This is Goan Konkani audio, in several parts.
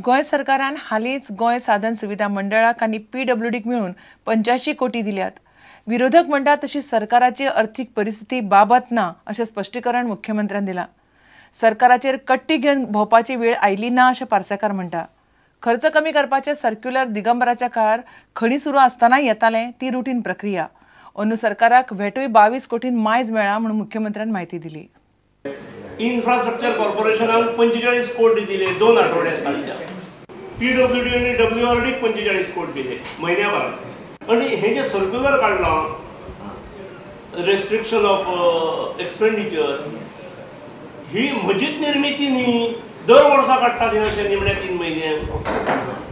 गोंय सरकारान हालींच गोंय साधन सुविधा मंडळाक आनी पीडब्ल्यूडीक मेळून 85 कोटी दिल्यात. विरोधक म्हणटात तशी सरकाराची अर्थीक परिस्थिती बाबत ना अशें स्पश्टीकरण मुख्यमंत्र्यान दिलां. सरकाराचेर कट्टी घेवन भोंवपाची वेळ आयली ना अशें पार्सेकार म्हणटा. खर्च कमी करपाचें सर्क्युलर दिगंबराच्या काळार खणी सुरू आसतना येतालें, ती रुटीन प्रक्रिया. अंदू सरकाराक व्हॅटूय 22 कोटीन मायज मेळ्ळा म्हणून मुख्यमंत्र्यान म्हायती दिली. इन्फ्रास्ट्रक्चर कॉर्पोरेशनान 45 कोटी दिले 2 आठवड्यात खालच्या, पीडब्ल्यूडी आनी डब्ल्यूआरडीक 45 कोटी दिले म्हयन्या भरात. आनी हें जें सर्क्युलर काडलां रेस्ट्रिक्शन ऑफ एक्सपेंडिचर, ही म्हजीच निर्मिती न्ही, दर वर्सा काडटात हे अशें निमण्या 3 म्हयन्यांक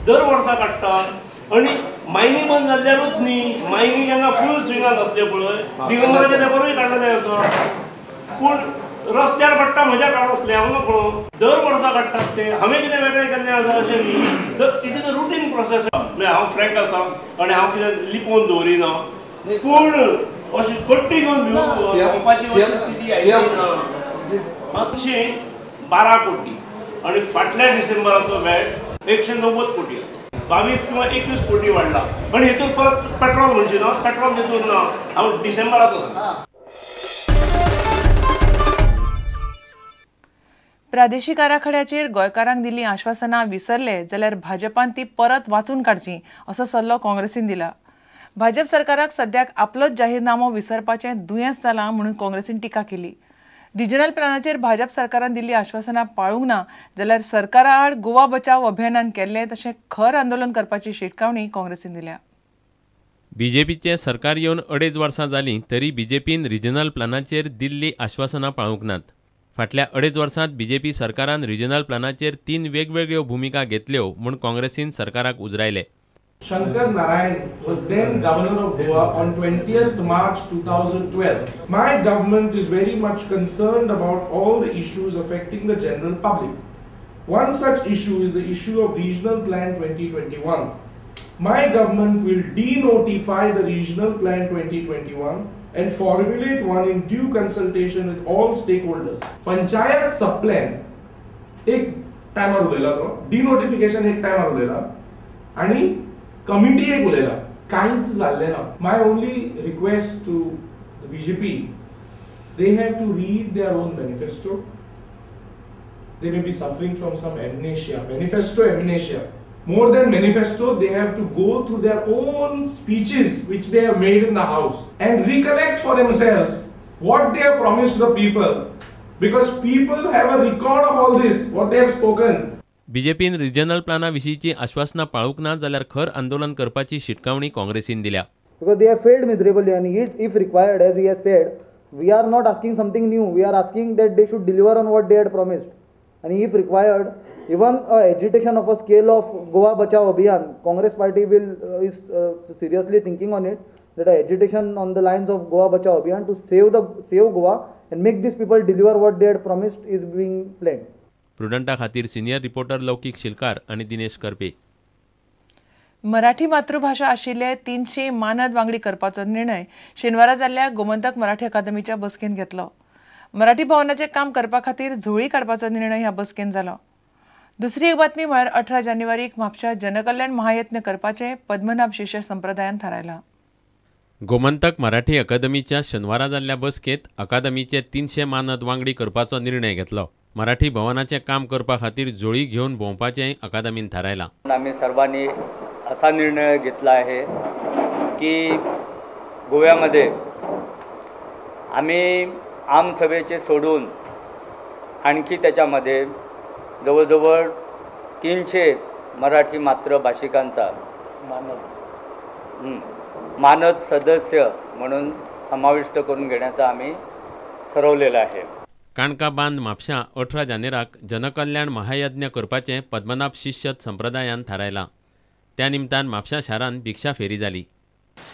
दर वर्सा काडटात. आनी मायनिंग बंद जाल्ल्यारूच न्ही, मायनिंग जेन्ना फूल स्विंगान आसलें पळय दिगंबराच्या तेंपारूय काडलेलें आसा, पूण रस्त्यार पडटा म्हज्या काळांतलें हांव नकळो. दर वर्सा काडटात ते, हांवें कितें वेगळें केल्लें आसा अशें न्ही. It is a routine process. म्हळ्यार हांव फ्रँक आसा आनी हांव कितें लिपोवन दवरिना, पूण अशी कट्टी घेवन भोंवपाची अशी स्थिती आयली ना. 812 कोटी आनी फाटल्या डिसेंबराचो व्हॅट 190 कोटी आसा, 22 किंवा 21 कोटी वाडला. आनी हेतून परत पेट्रोल म्हणचे ना, पेट्रोल हेतून ना, हांव डिसेंबराचो सांगता. प्रादेशीक आराखड्याचेर गोंयकारांक दिल्लीं आश्वासनां विसरले जाल्यार भाजपान ती परत वाचून काडची असो सल्लो काँग्रेसीन दिला. भाजप सरकाराक सद्याक आपलोच जाहीरनामो विसरपाचें दुयेंस जालां म्हणून काँग्रेसीन टिका केली. रिजनल प्लॅनाचेर भाजप सरकारान दिल्लीं आश्वासनां पाळूंक ना जाल्यार सरकारा आड गोवा बचाव अभियानान केल्लें तशें खर आंदोलन करपाची शिटकावणी काँग्रेसीन दिल्या. बीजेपीचें सरकार येवन 2.5 वर्सां जालीं तरी बीजेपीन रिजनल प्लॅनाचेर दिल्लीं आश्वासनां पाळूंक नात. फाटल्या 2.5 वर्सांत बीजेपी सरकारान रिजनल प्लॅनाचेर 3 वेगवेगळ्यो भुमिका घेतल्यो म्हूण काँग्रेसीन सरकाराक उजरायले. Shankar Narayan was then governor of Goa on 20th March 2012. My government is very much concerned about all the issues affecting the general public. One such issue is the issue of Regional Plan 2021. My government will denotify the Regional Plan 2021 and formulate one in due consultation with all stakeholders. Panchayat sub-plan एक टायमार उलयला तो, denotification एक टायमार उलयला आनी कमिटी एक उलयला, कांयच जाल्लें ना. My only request to the BJP, they have to read their own manifesto. They may be suffering from some amnesia, manifesto amnesia. More than manifesto, they have to go through their own speeches which they have made in the house and recollect for themselves what they have promised the people, because people have a record of all this, what they have spoken. बीजेपीन रिजनल प्लॅना विशींची आश्वासनां पाळूंक ना जाल्यार खर आंदोलन करपाची शिटकावणी काँग्रेसीन दिल्या. Because they have failed miserably, and if required, as he has said, we are not asking something new, we are asking that they should deliver on what they had promised. And if required, even a agitation of a scale of Goa Bachao Abhiyan, Congress party will is seriously thinking on it, that a agitation on the lines of Goa Bachao Abhiyan to save Goa and make these people deliver what they had promised is being planned. प्रुडंटा खातीर सिनियर रिपोर्टर लौकीक शिलकार आनी दिनेश करपे. मराठी मातृभाषा आशिल्ले 300 मानद वांगडी करपाचो निर्णय शेनवारा जाल्ल्या गोमंतक मराठी अकादमीच्या बसकेंत घेतलो. मराठी भवनाचें काम करपा खातीर झोळी काडपाचो निर्णय ह्या बसकेंत जालो. दुसरी एक बातमी म्हळ्यार 18 जानेवारीक म्हापशा जनकल्याण महायत्न करपाचें पद्मनाभ शिष्य संप्रदायान थारायलां. गोमंतक मराठी अकादमीच्या शेनवारा जाल्ल्या बसकेंत अकादमीचे 300 मानद वांगडी करपाचो निर्णय घेतलो. मराठी भवनाचें काम करपा खातीर झोळी घेवन भोंवपाचेंय अकादमीन थारायलां. आम्ही सर्वांनी असा निर्णय घेतला आहे की गोव्यामध्ये आम्ही आमसभेचे सोडून आणखी त्याच्यामध्ये जवळजवळ 300 मराठी मातृभाषिकांचा मानद सदस्य म्हणून समाविष्ट करून घेण्याचा आम्ही ठरवलेला आहे. काणका बांद म्हापशां 18 जानेराक जनकल्याण महायज्ञ करपाचें पद्मनाभ शिष्य संप्रदायान थारायलां. त्या निमतान म्हापशां शारान भिक्षा फेरी जाली.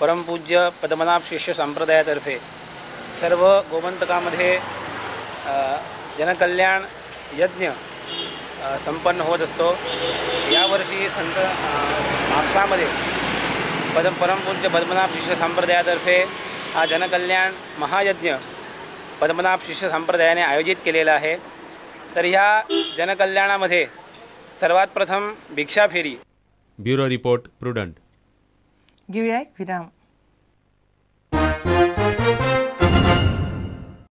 परमपूज्य पद्मनाभ शिष्य संप्रदायातर्फे सर्व गोमंतकामध्ये जनकल्याण यज्ञ संपन्न होत असतो. यावर्षी संत म्हापसामध्ये परमपूज्य पद्मनाभ शिष्य संप्रदायातर्फे हा जनकल्याण महायज्ञ पद्मनाभ शिष्य संप्रदायाने आयोजित केलेला आहे. तर ह्या जनकल्याणामध्ये सर्वात प्रथम भिक्षा फेरी. Bureau report, Prudent. घेऊया एक विराम.